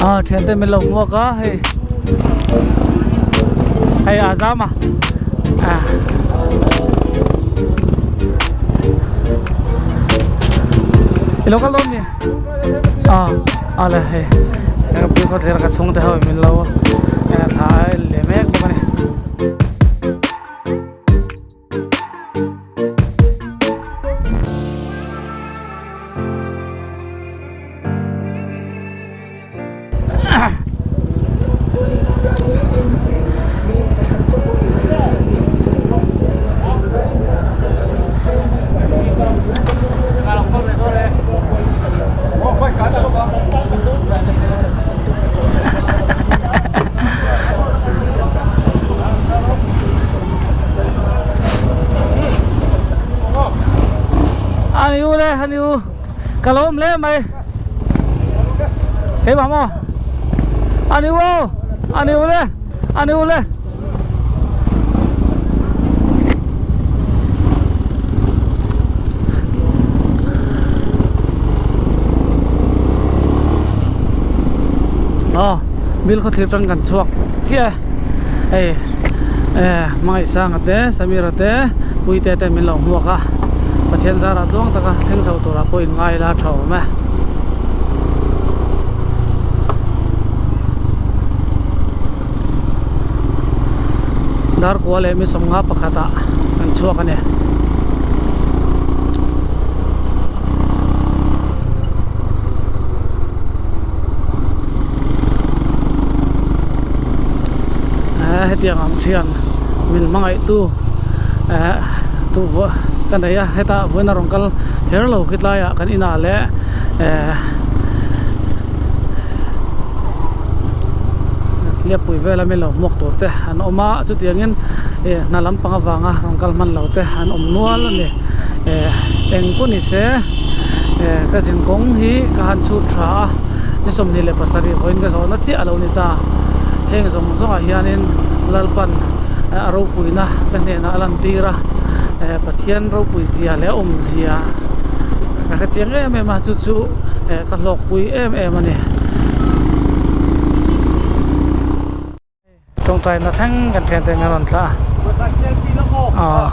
Ah thiante min lo hmuak a hei hei a zam a ah i lo kal dawn mi ah a le hei pui khawthlir ka chhungte ho in min lo thla a en leh mek bawk a ni. Ani u le ani u ka lo awm hle mai keimah maw ani u aw ani u le ani u le. Aw bil khaw thlir tang kan chhuak chiah e hei eh Hmangaihsanga te Samira te Puite te min lo hmuak a Pathian zarah tluang taka thleng chho turah pawh in ngai ila tha awm e. Darkua leh mi sawmnga pakhatah kan chhuak a ni. Eh hetiang ang thian min hmangaihtu eh tu ka nei a heta vawiin a rawn kal kher lo khitlaiah kan inah leh eh hliappui vela mi lo hmuak tur te an awm a chutiangin ih hna lampang avanga rawn kal hman lo te an awm nual a ni eh eng pawh ni se eh ka zin kawng hi ka han chhut tha a ni 27 vawiin ka zawhna chiah a lo ni ta heng zawng zawngah hianin Lalpan a ropuina ka hnenah a lan tir a eh Pathian ropui zia leh a awm zia ka hre chiang em em a chu chu eh ka hlawkpui em em a ni. Tawngtaina thleng kan thian te in a rawn thlah a aw.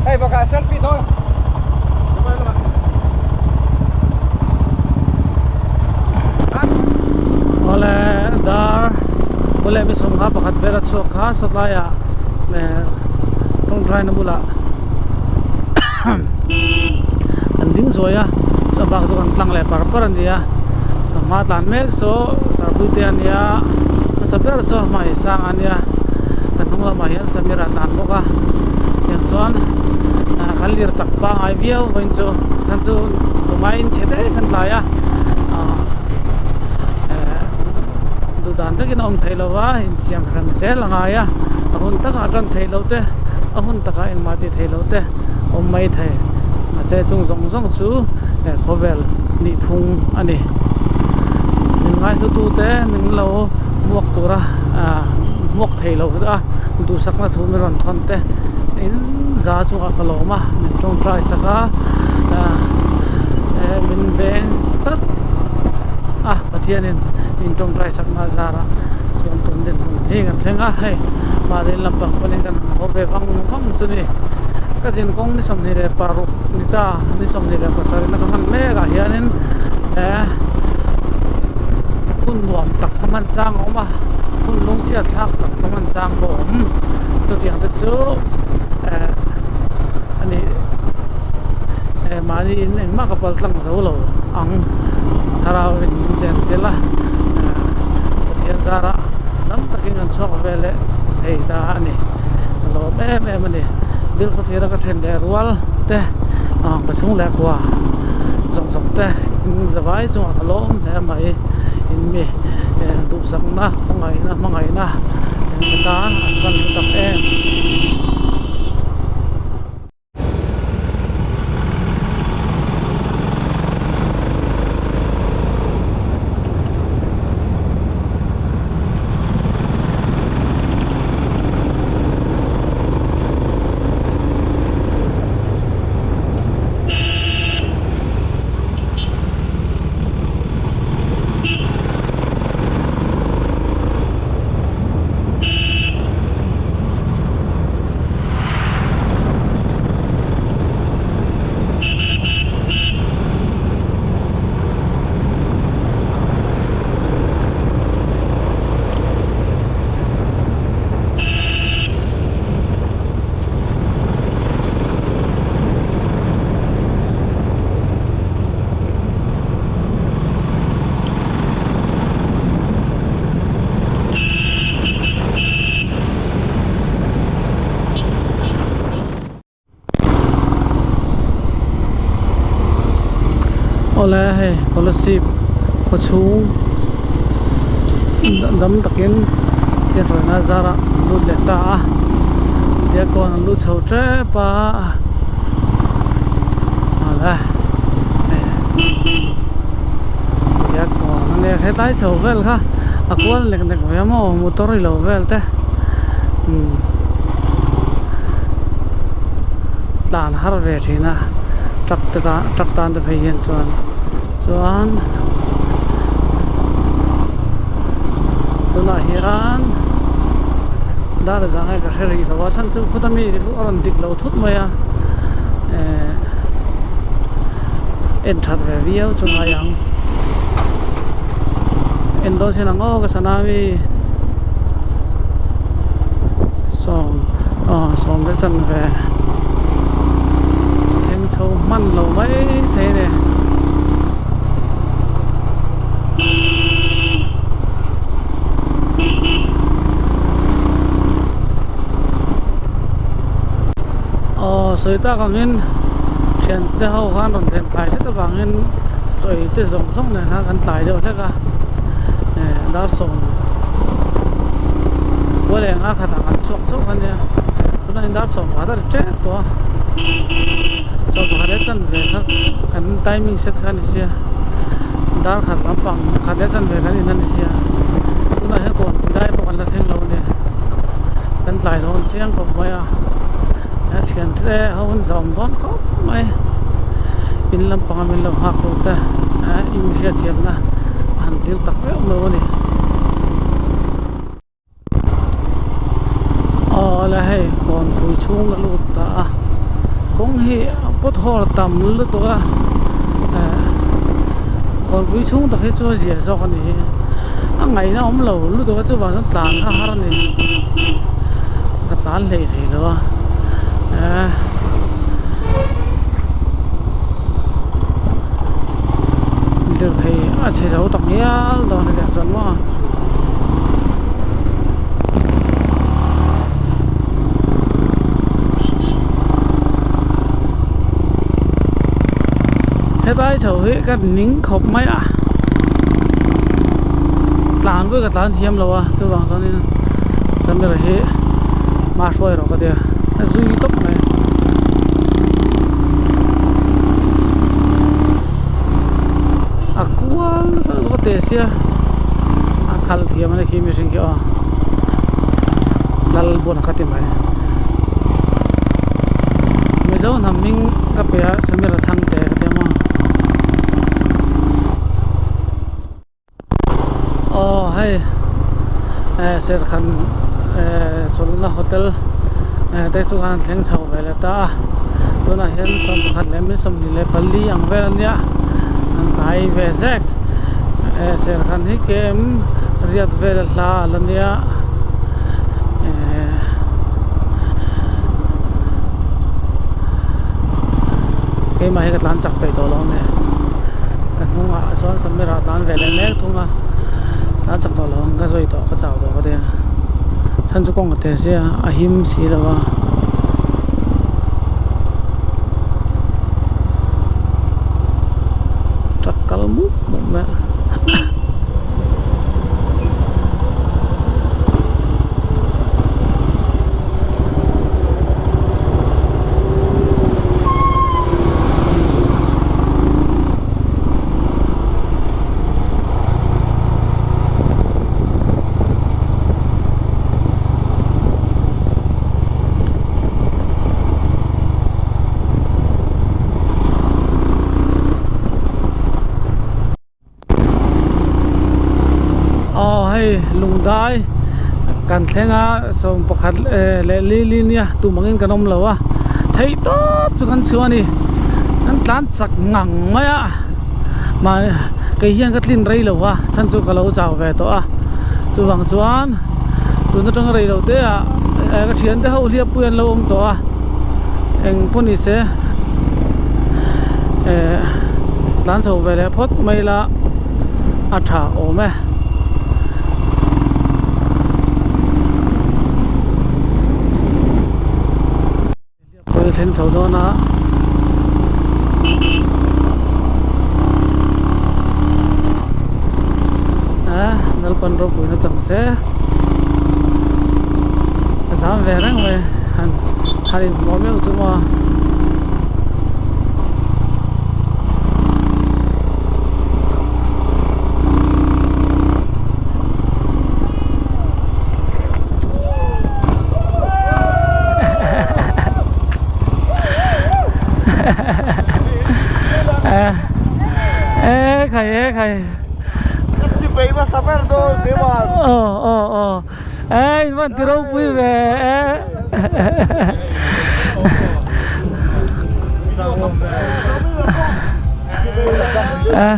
Hei bakah selfie dawn. Awle dar bul leh mi sawmnga pakhat vel a chhuak kha sawtlaiah eh tawngtaina bulah kan ding zuai a chuan bak chu kan tlang leh par par a ni a ka hma tlan mek saw sarpuite a nia hmasa ber saw hmai sang a nia ka hnung lamah hian Samira a tlan bawk a tiang chuan ah kan lir chak pangai viau vawiin chu chhan chu tumaiin chhe daih kan tlai a ah eh duh dan takin a awm theih lo va insiam hran zel a ngai a a hun takah tan theih loh te a hun takah engmah tih theih loh te awm mai thei mahse chung zawng zawng chu eh khawvel nih phung a ni min ngaihlu te min lo hmuak tura ah hmuak thei lo a duhsakna thu min rawn thawn te in za chungah ka lawm a min tawngtai sak a ah eh min veng tlat a Pathianin min tawngtai sakna zarah chuan tun dinhmun hi kan thleng a hei mahni lampang pawhin kan han haw ve vang vang chu ni ka zin kawng ni 26 ni ta ni 27 na ka hman mek ah hianin eh hun nuam tak ka hman chang a awm a hun lungchhiat thlak tak ka hman chang pawh a awm chutiang te chu eh a nih eh mahni in engmah ka pal tlang zo lo ang thlarau in min chen chilh a eh Pathian zarah lam takin kan chhuak ve leh thei ta a ni ka lawm em em a ni bil khawthira ka then leh rual te ah ka chhung leh kua zawng zawng te in zavai chungah ka lawm hle mai in mi eh duhsakna khawngaihna hmangaihna eng tan an van hlu tak em. Awle hei Kolasib khaw chhung dam takin thil hruaina zarah an lut leh ta a diakkawn an lut chho tep a awle hei diakkawn a nia hetlai chho vel kha a kual nek nek ve a maw motor ilo vel te umm tlan har ve thin a truck te tan truck tan te phei hian chuan chuan tunah hian dar zang e ka hre rih lo a chhan chu khuta mi a rawn dik lo thut mai a ehh en that ve viau chu ngai ang en dawn sin ang aw ka sana mi sawm aw sawm te chanve thleng chho hman lo mai thei a ni. Aw sawi tak angin thiante ho khan rawn thlen tlai hret avangin chawi te zawng zawng nen khan kan tlai deuh hlek a eh dar sawm khua leh nga khatah kan chhuak chauh a nia tunah hian dar sawm pakhat a ri tep tawh a sawm pakhat leh chanve kha kan timing set kha a ni sia dar khat lampang khat leh chanve kan in a ni sia tunah hian kawnpui lai pawh kan la thleng lo a ni kan tlai dawn chiang khawp mai a he thian te ho an zawm dawn khawp mai in lampanga min lo nghak tur te eh in hriatthiamna a han dil tak meuh meuh a ni. Aw le hei kawnpui chhung a lut ta a kawng hi a pothole tam lutuk a eh kawnpui chhung tak hi chu a zia zawk a ni a ngaihna awm lo lutuk a chuvang chuan tlan kha har a ni ka tlan hlei thei lo a eh. Lirthei a chhe zo tak ngial dawn a tiang chuan maw. Hetlai chho hi ka ning khawp mai a tlan pawh ka tlan thiam lo a chuvang chuanin Samir hi hma hruai rawh ka tia a zui tawp mai. A kual nasa lutuk a teh sia a khalh thiam a ni khi mihring khi aw lal buan a kha ti mai Mizo hnam hming ka pe a Samira Chhangte ka ti a maw. Aw hei eh serkhan eh chawlhna hotel eh te chu khan an thleng chho ve leh ta a tunah hian 11 leh mi 24 ang vel a nia an tlai ve zek eh serkhan hi kem riat vel a hla a la nia eh keimah hi ka tlan chak peih tawh lo a ni ka hnungah sawn Samira a tlan ve leh mek thung a tlan chak tawh lo ang ka zui tawh ka chau tawh ka tia chhan chu kawng a te sia a him si lo a. Truck kal mup mup mai a. Aw hei lungdai kan thleng a 11 leh li li nia tumangin kan awm lo a theih tawp chu kan chhuah a ni kan tlan chak ngang mai a mahni kei hian ka tlin rei lo a chhan chu ka lo chau ve tawh a chuvang chuan tun atanga rei lo te ah ka thiante ho hliappui an lo awm tawh a eng pawh ni se eh tlan chho ve leh phawt mai ila a tha awm e. Khawi thleng chho dawn a. Lalpan ropuina chang se a zam ve reng mai han han inhmuh meuh chu maw. E khai e khai aw aw aw e in van ti ropui ve e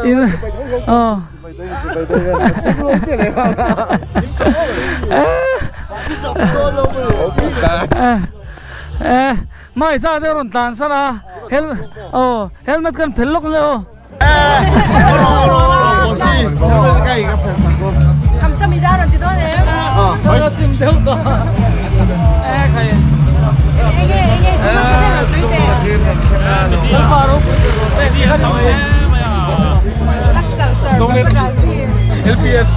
in aw Mai sa te rawn tlan san a aw helmet kan phel lawk ange aw. LPS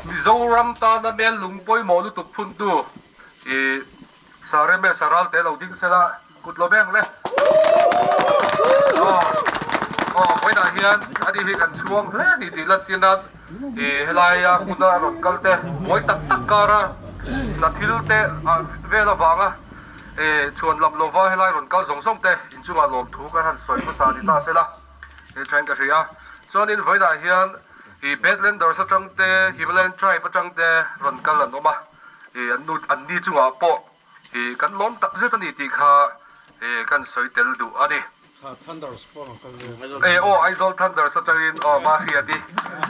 Mizoram tana mel lung pawimawh lutuk phuntu i Sareme Saral te lo ding sela kut lo beng le. Aw aw vawiinah hian ani hi kan chhuang hle a ni tih lantir nan i helaia hmuna rawn kal te buai tak tak kara hna thil te vel avanga chhuan lam lova helai rawn kal zawng zawng te inchungah lawmthu kan han sawi hmasa ni ta sela. He thain ka hria. Chuanin vawiinah hian i Badlanders atang te, Himalayan Tribe atang te rawn kal an awm a, i an nu an ni chungah pawh i kan lawm tak zet a ni tih kha i kan sawi tel duh a ni. Thunders pawh rawn kal ve. E aw Aizawl Thunders atangin aw Mahriati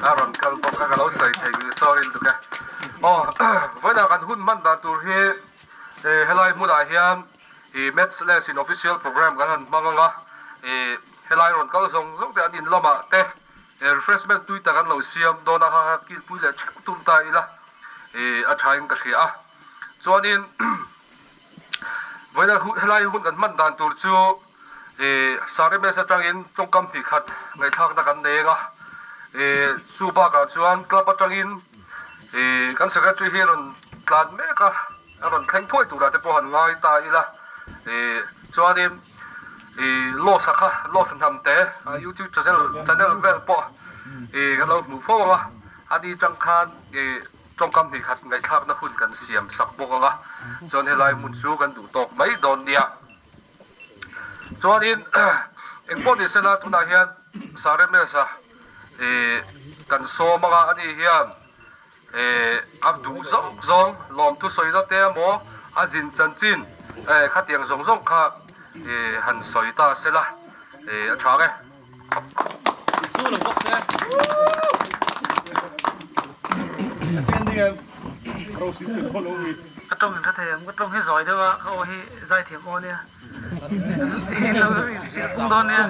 a rawn kal bawk a, ka lo sawi thei duh sorry lutuk e. Aw vawiinah kan hun hman dan tur hi helai hmunah hian i Maths Les in official program kan han hmang ang a, i Helai rawn kal zawng zawng te an in lamah te refreshment tui tak an lo siam dawn a, ha kilpui leh theuh tum ta ila ih a tha in ka hria a. Chuanin vawiin helai hun kan hman dan tur chu ih Saremes atangin tawngkam hnih khat ngaihthlakna kan nei ang a, ih chu bakah chuan club atangin ih kan secretary hi rawn tlan mek a, a rawn thleng thuai turah te pawh han ngai ta ila ih chuanin ih loss a kha loss a hnam te youtube channel channel vel pawh ih kan lo hmuh fo ang a ani tang khan ih tawngkam hnih khat ngaihthlakna hun kan siam sak bawk ang a chuan helai hmun chu kan duh tawk mai dawn nia chuanin engpawh ni sela tunah hian Saremesa ih kan sawm ang a ani hian. Eh, a duh zawng zawng lawmthu sawina te emaw a zin chanchin eh khatiang zawng zawng kha eh han sawi ta sela eh a tha nge. Ka tawng in hre thei ang, ka tawng hi zawi deuh a, ka aw hi zai thiam aw nia. Lo hrilh pung dawn nia.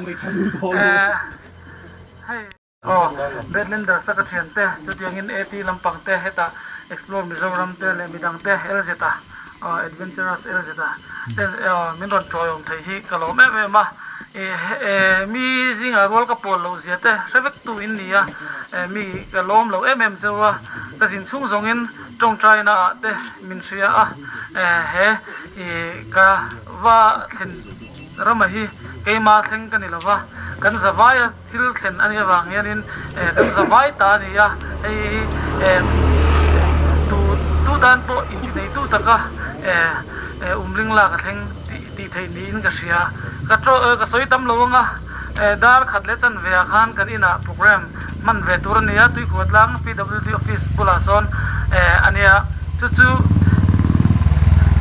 Eh hei. Aw, Badlanders a ka thian te, chutiangin AT lampang te hetah Explore Mizoram te leh midang te LZ a, Adventurous LZ a te min rawn tawiawm thei hi ka lawm em em a. Mi zingah rual ka pawl loh zia te hre vek tu in ni a, mi ka lawm lo em em cheu a, ka zin chhung zawngin tawngtaina ah te min hria a, he ka va thlen rama hi keima thleng ka ni lova, kan zavaia Thil thlen a nih avang hianin kan zavai ta a ni a, hei hi tu tu tan pawh intineitu taka Umling lak a thleng tih tih theih niin ka hria. Ka ka sawi tam lo anga dar khat leh chanve ah khan kan inah program hman ve tur a ni a, Tuikhuah tlang PWD office bulah sawn a nia. Chu chu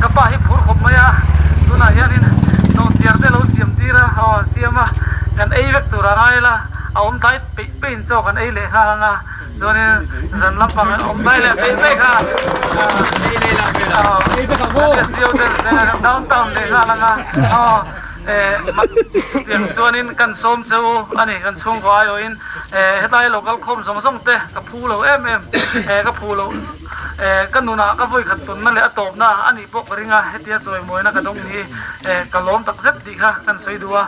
ka pa hi phur khawp mai a, tunah hianin nawhchiar te lo siam tir a, aw an siam a, kan ei vek tur a ngai la, a awm tlai peih peihin chaw kan ei leh nghal ang a. Chuanin zan lampang an awm tlai leh peih peih kha downtown leh nghal anga aw tiang chuanin kan sawm che u a ni kan chhungkaw aiawhin hetlai local khawm zawng zawng te ka phu lo em em ka phu lo ka nunah ka vawikhat tawnna leh a tawpna a nih pawh ka ring a hetia chawimawina ka dawng hi ka lawm takzet tih kha kan sawi duh a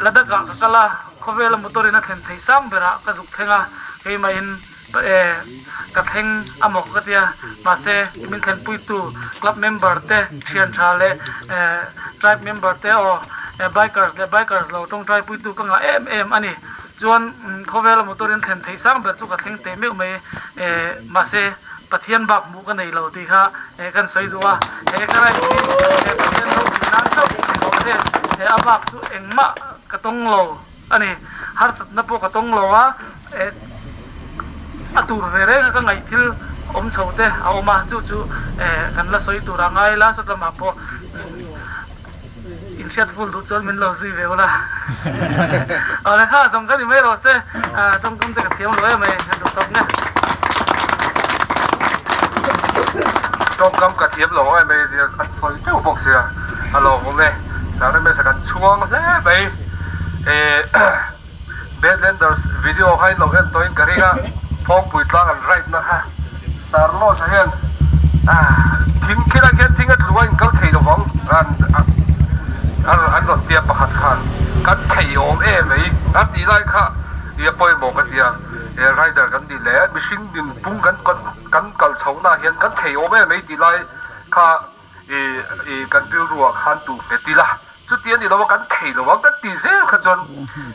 Ladakh ah ka kal a. Khawvela motor in a thlen theih sang berah ka zuk thleng a, keimahin ka thleng a maw ka tia, mahse min thlenpuitu club member te, thian tha leh tribe member te aw bikers leh bikers lo tawngtaipuitu ka ngah em em a ni. Chuan khawvela motor in thlen theih sang ber chu ka thleng teh meuh mai, mahse Pathian bak hmuh ka nei lo tih kha kan sawi duh a, he ka ride hi Pathian ropui nan chauh ni rawh se, he a bak chu engmah Ka tawng lo a ni. Harsatna pawh ka tawng lo a, eh a tur ve reng a ka ngaih thil awm chho te a awm a, chu chu eh kan la sawi tur a ngai la, sawt lamah pawh inhriat ful duh chuan min lo zui ve ula. Aw le kha zawng ka ni mai rawh se, tawngkam te ka thiam lo em mai, ka duh tawp nia. Tawngkam ka thiam lo em mai tia an sawi teuh bawk sia, a lawmawm e. Saremesa kan chhuang hle mai. Badlanders video kha in lo en tawhin ka ring a, Phawngpui tlang an ride na kha Carlos-a hian thing khilai khian thing a tlu a in kal thei lovang an an rawn tia pakhat khan kan thei awm em mai a tih lai kha i a pawimawh ka tia rider kan nih leh mihring nunpung kan kan kal chhohna hian kan thei awm em mai tih lai kha I i kan rilru ah khan tu nghet ila, chuti a ni lo a kan thei lo ang kan ti zel kha chuan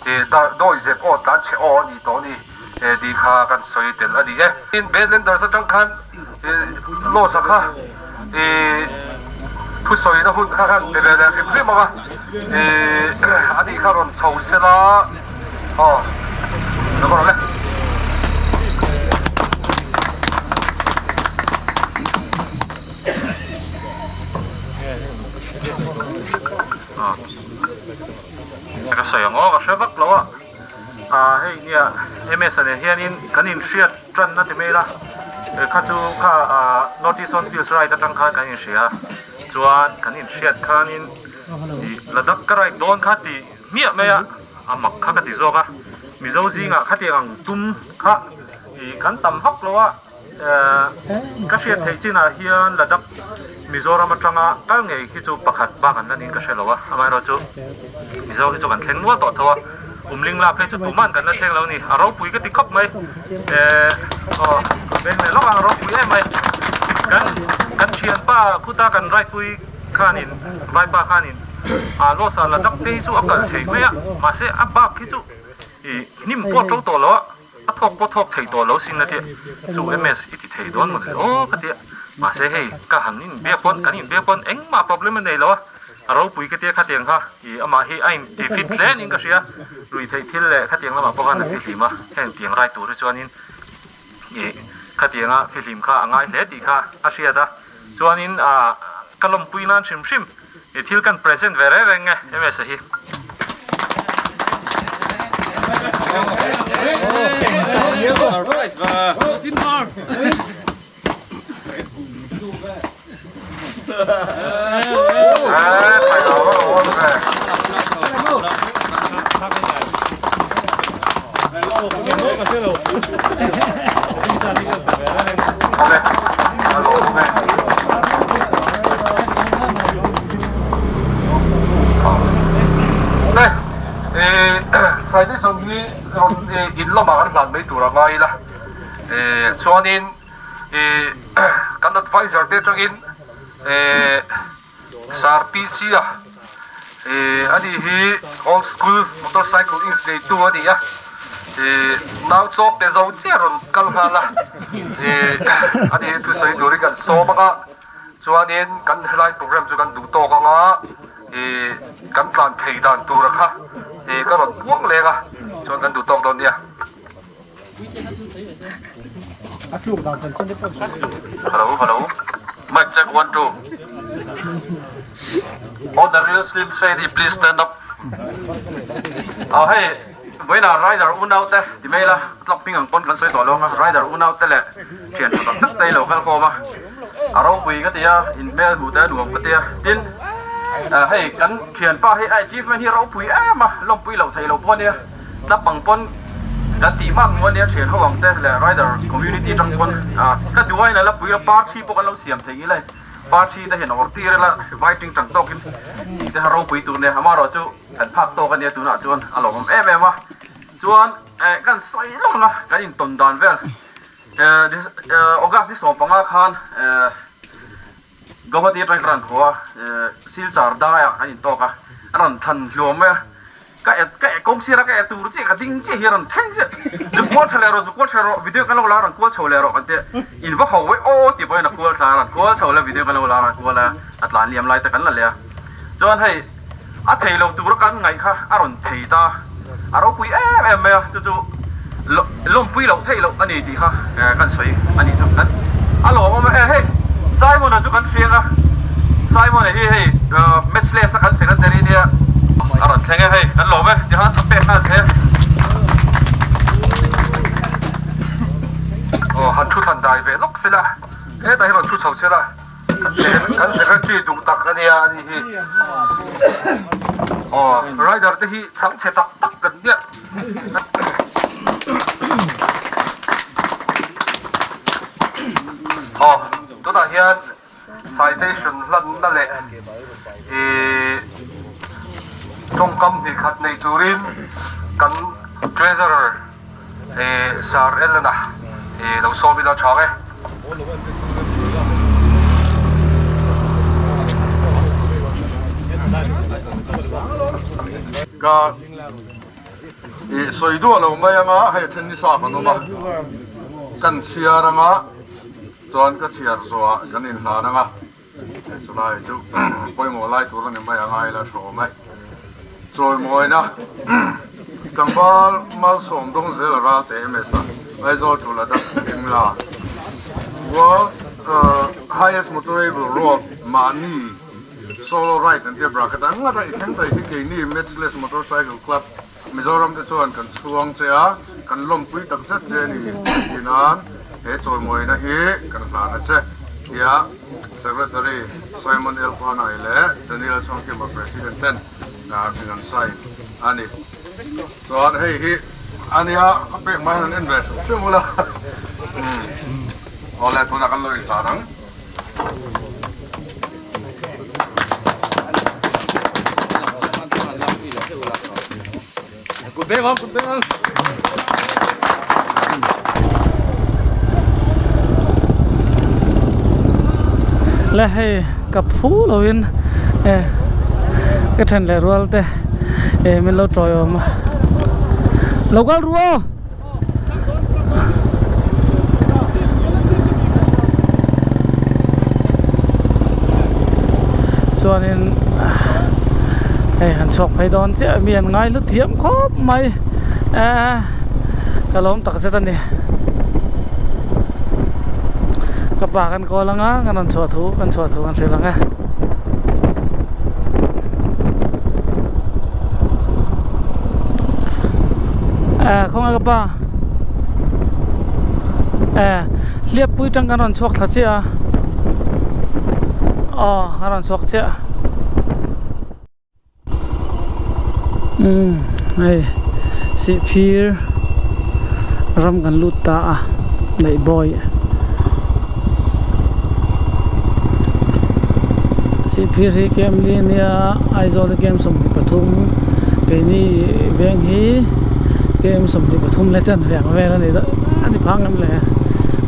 i dawi zep aw tlan chhe aw a ni tawh a ni tih kha kan sawi tel a ni e. Tin, Badlanders atang khan i Losa kha i thusawina hun kha khan pe ve leh hrim hrim ang a, i ani kha rawn chho sela aw lo va rawn le. Ka sawi ang aw ka hre vak lo a ah hei nia ms a nen hianin kan inhriat tan a ti mai la kha chu kha ah north east on fields ride atang khan kan inhria chuan kan inhriat khanin ih ladakh ka ride dawn kha tih hmiah mai a a mak kha ka ti zawk a mizo zingah khatiang ang tum kha ih kan tam vak lo a. Ka hriat theih chinah hian Ladakh Mizoram atanga kal ngei hi chu pakhat bak an la niin ka hre lo a, amaherawhchu Mizo hi chu kan thleng nual tawh tho a, Umling lak phei chu tuman kan la thleng lo a ni, a ropui ka ti khawp mai, eh aw beng leh lawk ang a ropui em mai, kan kan thianpa khuta kan raipui khanin vaipa khanin ah Losa Ladakh te hi chu a kal thei mai a, mahse a bak hi chu ih hnim pawh a to tawh lo a. A thawk pawh thawk thei tawh lo sin a tia, chu MS i ti thei dawn maw le aw ka tia, mahse hei ka han inbiak pawn kan inbiak pawn engmah problem a nei lo a, a ropui ka tia khatiang kha ih amah hi a inti fit hle niin ka hria, lui theih thil leh khatiang lamah pawh khan a fihlim a, heng tiang rai tur hi chuanin ih khatianga fihlim kha a ngai hle tih kha a hriat a, chuanin ah ka lawmpui nan hrim hrim ih thil kan present ve reng reng nge MS a hi. Saidison hi rawn in lamah kan hlan mai tur a ngai ila chuanin kan adviser te atangin Sir PC a ani hi old school motorcycle inch neitu a ni a nau chaw pe zo chiah rawn kal nghal a ani hi thusawi turin kan sawm ang a. Chuanin kan helai program chu kan duh tawk anga ih kan tlan phei dan tura kha ih ka rawn puang leng a, chuan kan duh tawk dawn nia. Hello hello mic check one two on the real slim shady please stand up ah hei vawiinah rider unau te ti mai ila tlak hming ang pawn kan sawi tawh lo anga rider unau te leh thian tha tak tak te ilo kal khawm a a ropui ka ti a inhmel hmuh te a nuam ka ti a tin hei kan thianpa hi a achievement hi a ropui em a lawmpui loh theih loh pawh a nia. Tlap ang pawn kan tih hmak hnu a nia thian ho ang te leh rider community atang pawn ka duh aiin a la pui a party pawh kan lo siam thei ngil a party te hian awrh tir ila vai ting tang tawkin tih te kha ropui tur nia amaherawh chu kan phak tawk a nia tunah chuan a lawmawm em em a chuan kan sawi lawng a kan intawn dan vel August ni 15 khan Guwahati atang ka rawn haw a Silchar daiah kan intawk a a rawn thlan hluam mai a. Ka et ka kawng sira ka et tur chiah ka ding chiah hi a rawn thleng chiah zu kual tha leh rawh zu kual tha leh rawh video kan lo la rawn kual chho leh rawh kan tia in va ho e aw tih pawhin a kual thla a rawn kual chho leh video kan lo la rawn kual a a tlan liam lai te kan la leh a chuan hei a thei lo tura kan ngaih kha a rawn thei ta a ropui em em mai a chu chu lawmpui loh theih loh a ni tih kha kan sawi a nih chu kan a lawmawm e hei Simon-a chu kan hriang a Simon-a hi hei matchless a kan secretary nia a rawn thleng e hei kan lawm e tikhan a pek nghal thei a aw han thu thlan dai ve lawk sela hetah hi rawn thu chho sela kan secretary duh tak a nia ani hi aw rider te hi chhangchhe tak tak kan nia. Aw tunah hian citation hlanna leh ihh tawngkam hnih khat nei turin kan treasurer ihh Sir Ellen-a ihh lo sawm ila tha ang e. Ka Ih sawi duah lo mai anga hei then nisa kan awm a, kan chhiar anga chuan ka chhiar zawhah kan inhlan anga hei chulai chu pawimawh lai tur a ni mai anga ila tha awm e. Chawimawina tlangval malsawm dawng zel a ral teh em esa Aizawl tul a dak Engla World Highest Motorable Road mahni Solo ride an tia bracket ang ngata i thleng thei hi keini Matchless Motorcycle Club Mizoram te chuan kan chhuang che a, kan lawmpui tak zet che a ni tih nan he chawimawina hi kan hlan a che tia Secretary Simon L Panai leh Daniel Chhawngkima President ten hring an sign a ni. Chuan hei hi a nia ka pek mai han en ve hrim hrim ula. Awle tunah kan lo inhlan ang. Le hei ka phu lovin e ka then leh rual te e min lo tawi awm a lo kal ru aw. Chuanin hei han chhuak phei dawn chiah mi an ngai hlu thiam khawp mai ehh ka lawm tak zet a ni ka pa kan kawl anga kan rawn chhuah thu kan chhuah thu kan hrilh ang e. Eh khawnge ka pa eh hliappui tang kan rawn chhuak thla chiah a aw kan rawn chhuak chiah umm hei sihphir ram kan lut ta a neihbawi sihphir hi kemli ania Aizawl hi kem 23 keini veng hi kem 23 leh chanve ang vel a ni a ni phang em le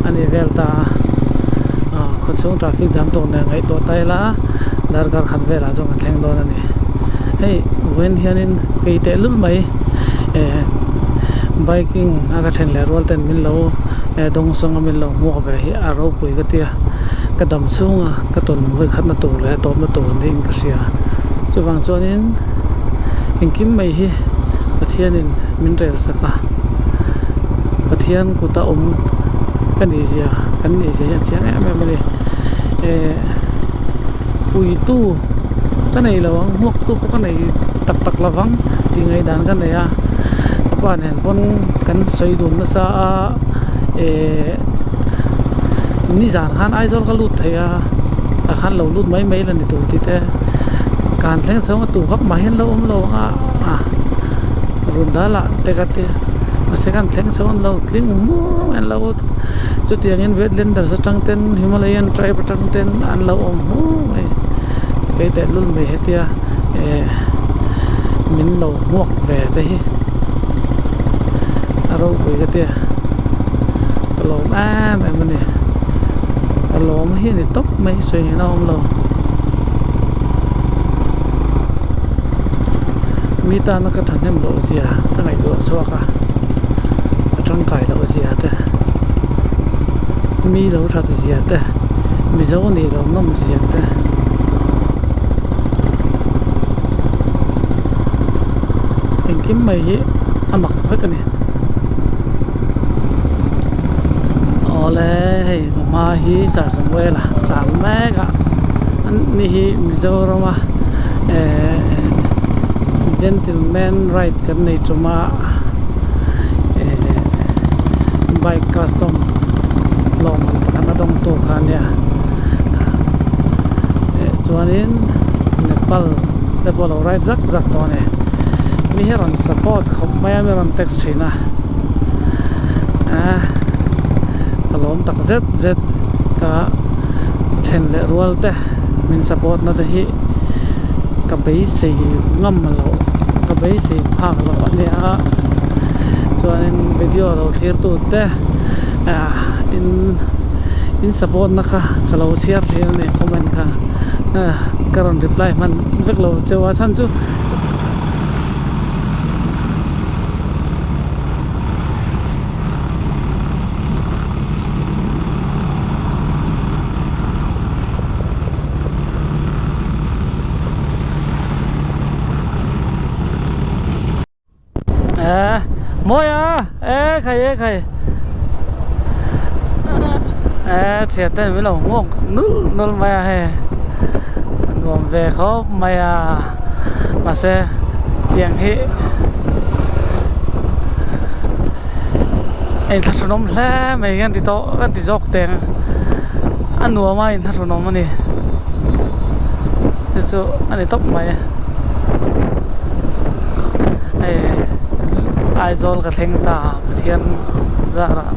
a ni vel ta a aw khawchhung traffic jam tur nen ngaihtuah ta ila darkar khat velah chuan kan thleng dawn a ni hei vawiin hianin kei tehlul mai eh biking a ka then leh rual ten min lo eh dawng sawng a min lo hmuak ve hi a ropui ka tia. Ka dam chhunga ka tawn vawikhatna tur leh tawpna tur niin ka hria. Chuvang chuanin engkim mai hi Pathianin min rel sak a, Pathian kuta awm ka nih zia kan nih zia hi a chiang em em a ni. Eh puitu ka nei lo ang, hmuaktu pawh ka nei tak tak lo vang tih ngaihdan ka nei a, ka pa nen pawn kan sawi dun nasa a eh nizan khan Aizawl ka lut thei a tah khan lo lut mai mai la ni tur tih te ka han thleng chho a tu vak mah hian lo awm lo ang a ah run dal ah te ka tia mahse ka han thleng chho an lo tling hmur mai an lo chutiangin wetlanders atang ten Himalayan tribe atang ten an lo awm hmur mai kei tehlul mai hetia eh min lo hmuak ve te hi a ropui ka tia ka lawm em em a ni ka lawm hi a ni tawp mai sawi ngei na a awm lo mi tana ka thahnem loh zia ka ngaihtuah chhuak a ka tangkai loh zia te mi lo that zia te mizo nih loh nawm zia te. Engkim mai hi a mak vek a ni. Awle hei hma hi Sir Samuel-a tlan mek a ani hi Mizoram a ehh gentleman ride kan nei tum a ehh bike custom lawmman pakhat a dawngtu kha a nia eh chuanin Nepal te pawh a lo ride zak zak tawh a ni mi hi a rawn support khawp mai a mi rawn text thin a ah ka lawm tak zet zet ka then leh rual te min support na te hi ka beisei ngam loh ka beisei phak loh a nia chuanin video lo thlir tu te ah in in support na kha ka lo chhiar thin a ni comment kha ah ka rawn reply hman vek lo cheu a chhan chu. Eh mawi a eh khai eh khai eh thian ten min lo nghawk nul nul mai a hei nuam ve khawp mai a mahse tiang hi a inthlahrunawm hle mai kan ti tawh kan ti zawk teng a nuam a inthlahrunawm a ni chu chu a ni tawp mai hei Aizawl ka thleng ta Pathian zarah.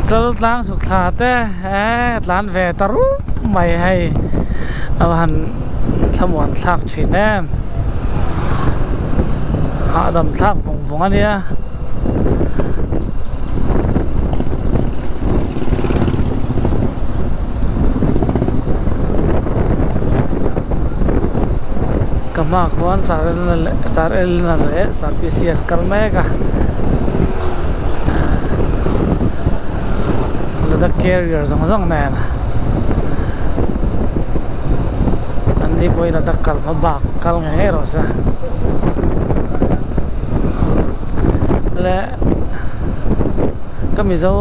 Chal tlang chhuk thla te eh tlan ve ta rup mai hei a va han thlamuan thlak thin em hahdam thlak vawng vawng a nia. Ka hmaah khuan sar elna leh sar PC an kal mek a Ladakh carrier zawng zawng nen an ni pawhin Ladakh kal hma bak kal ngei ngei rawh se le ka mizo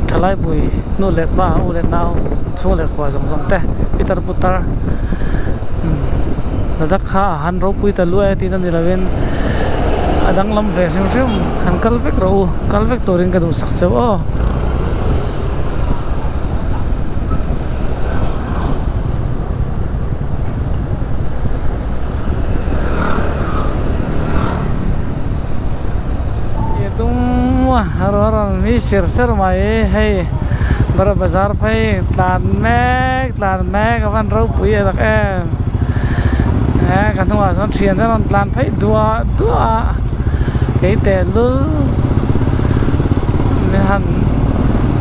thalai pui nu leh pa u leh nau chhung leh kua zawng zawng te pitar putar Ladakh kha a han ropui ta luai a tihna ni lovin a danglam ve hrim hrim han kal vek rawh u kal vek turin ka duhsak cheu aw. Mi ser ser mai hei Bara bazar phei tlan mek tlan mek a van ropui e tak em eh ka hnungah chuan thian te rawn tlan phei duah duah a kei teh lul min han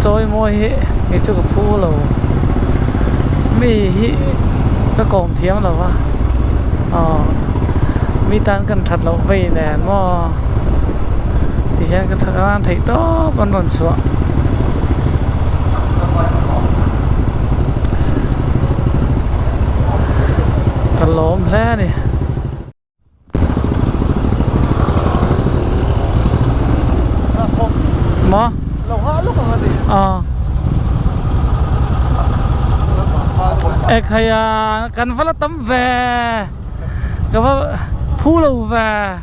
chawi mawi hi kei chu ka phu lo mi hi ka kawm thiam lo va aw mi tan kan that loh vei nen maw. Tihian ka tan theih tawp an rawn chhuah. Ka lawm hle a ni. Maw? Aw. Ekhai a kan va la tam ve ka va phu lo ve.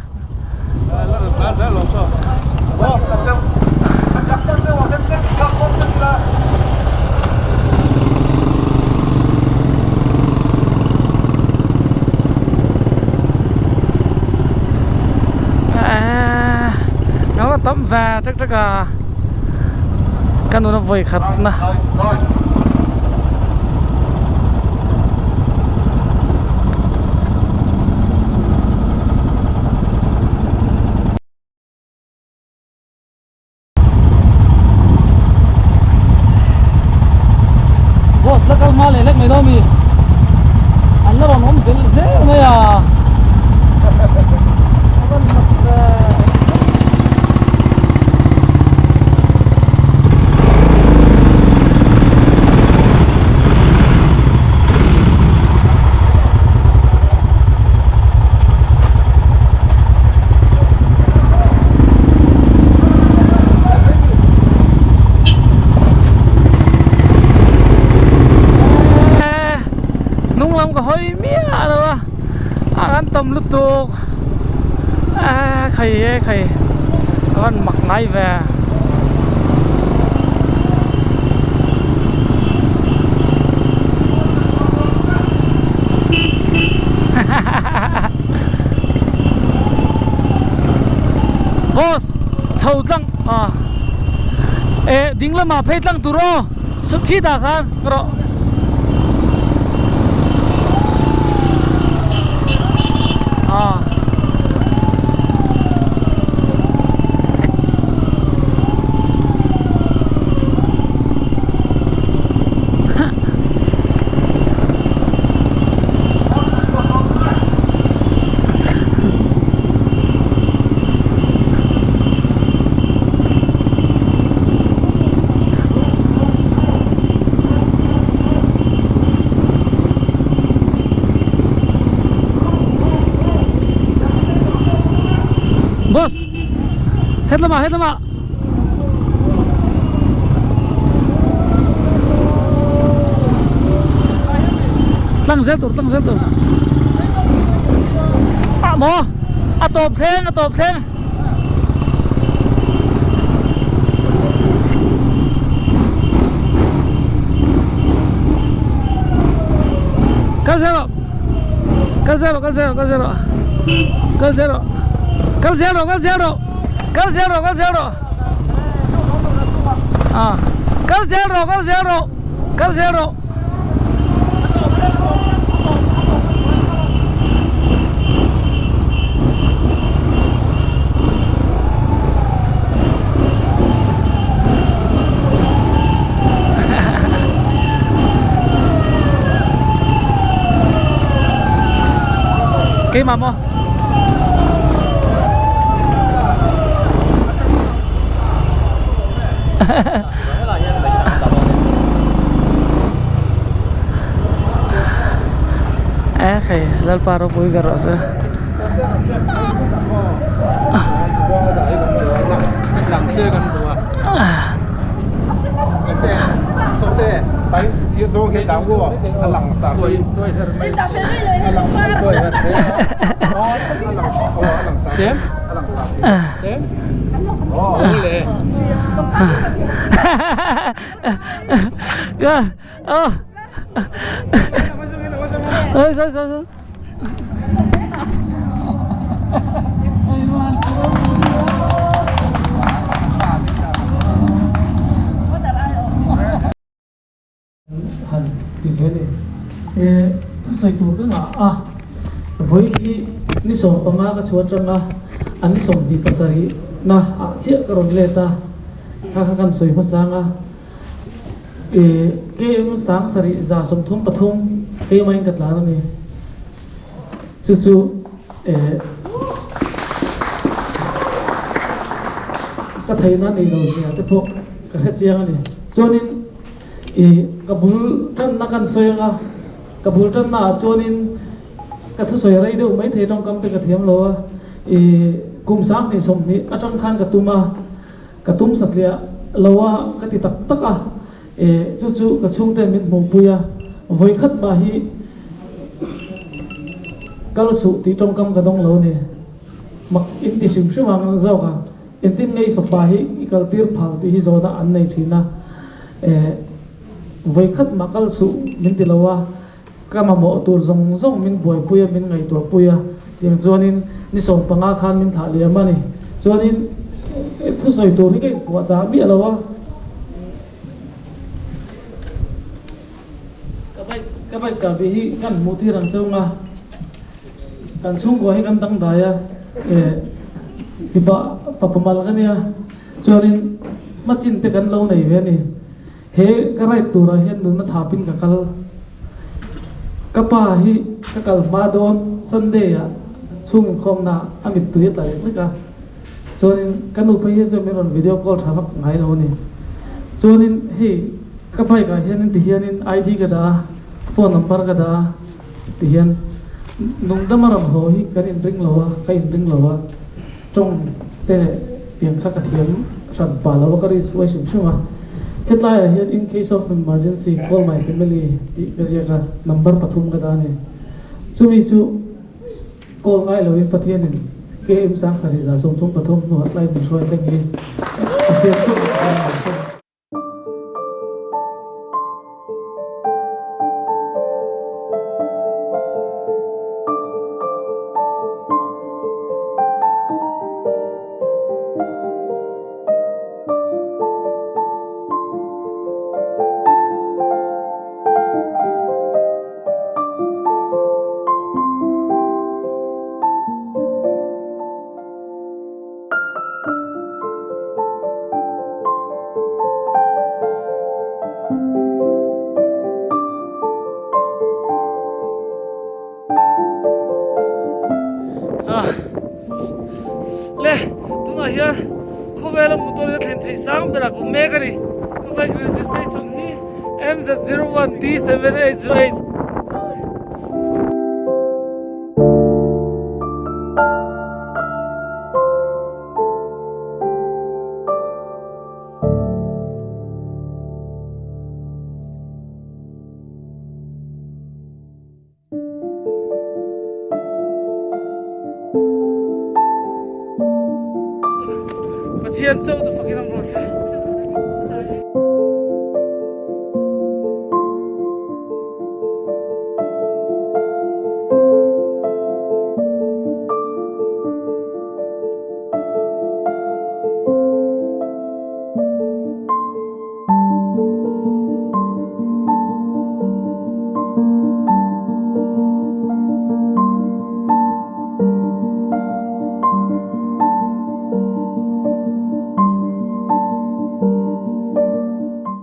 Nó tắm về chắc chắc là cái nó vơi khát nè Boss la kal hma leh lek mai dawn mi an la rawn awm tel zel mai a. Hnung lam ka hawi miah lo a a an tam lutuk a khai e khai a van mak ngai ve. Boss chho tlang a eh ding lamah phei tlang tur aw khi tah khan rawh. Boss hetlama hetlama tlang zel tur tlang zel tur ah maw a tawp thleng a tawp thleng kal zel rawh kal zel rawh kal zel rawh kal zel rawh kal zel rawh kal zel rawh kal zel rawh kal zel rawh kal zel rawh ah kal zel rawh kal zel rawh kal zel rawh Keimah maw? E khai lalpa ropui ber rawh se. Han ti ve ni e thusawi tur ka ngah a vawi hi ni 15 ka chhuah atanga an 27 na ah chiah ka rawn let a kha kha kan sawi hmasang a e KM 7133 keimah in ka tlan a ni chu chu e. ka theihna nei lo zia te pawh ka hre chiang a ni. Chuanin ih ka bul tanna kan sawi anga ka bul tanna ah chuanin ka thusawi rei deuh mai thei tawngkam te ka thiam lo a, ih kum 20 20 atang khan ka tum a, ka tum satliah lo a ka ti tak tak a, ih chu chu ka chhungten min hmuhpui a, vawikhat mah hi kal suh tih tawngkam ka dawng lo a ni. Mak in ti hrim hrim ang zawk a, engtin nge i fapa hi i kaltir phal tih hi zawhna an nei thin a, eh vawikhat mah kal suh min ti lo a, ka mamawh tur zawng zawng min buaipui a, min ngaihtuahpui a, tiang chuanin ni 15 khan min thlah liam a ni. Chuanin thusawi tur hi ka inpuah chah miah lo a. Ka bike ka bike chahbi hi kan hmuh tir ang chauh nga kan chhungkua hi kan dangdai a eh mipa fapa mal ka nia chuanin hmachin te kan lo nei ve a ni he ka ride turah hian nunna thapin ka kal ka pa hi ka kal hma dawn Sunday ah chhung inkhawmna a mittui a tla lek lek a chuanin ka nu phei hian chuan min rawn video call tha vak ngai lo a ni chuanin hei. Ka bike ah hianin ti hianin ID ka dah a, phone number ka dah a ti hian nungdama rawn haw hi kan inring lo a, ka inring lo a, tawng te leh pian kha ka thiam hran pah lo a, ka risk uai hrim hrim a. Hetlai ah hian in case of emergency call my family tih ka ziak a, number pathum ka dah a ni. Chumi chu call ngai loin Pathianin KM 7133 hnuah tlai min hruai thleng hi Pathian chu ka ring lo hrim. Le tunah hian khawvela motor in a thlen theih sang berah ka awm mek a ni ka bike registration hi MZ01D7808. Pathian chauh chu fakin awm rawh se.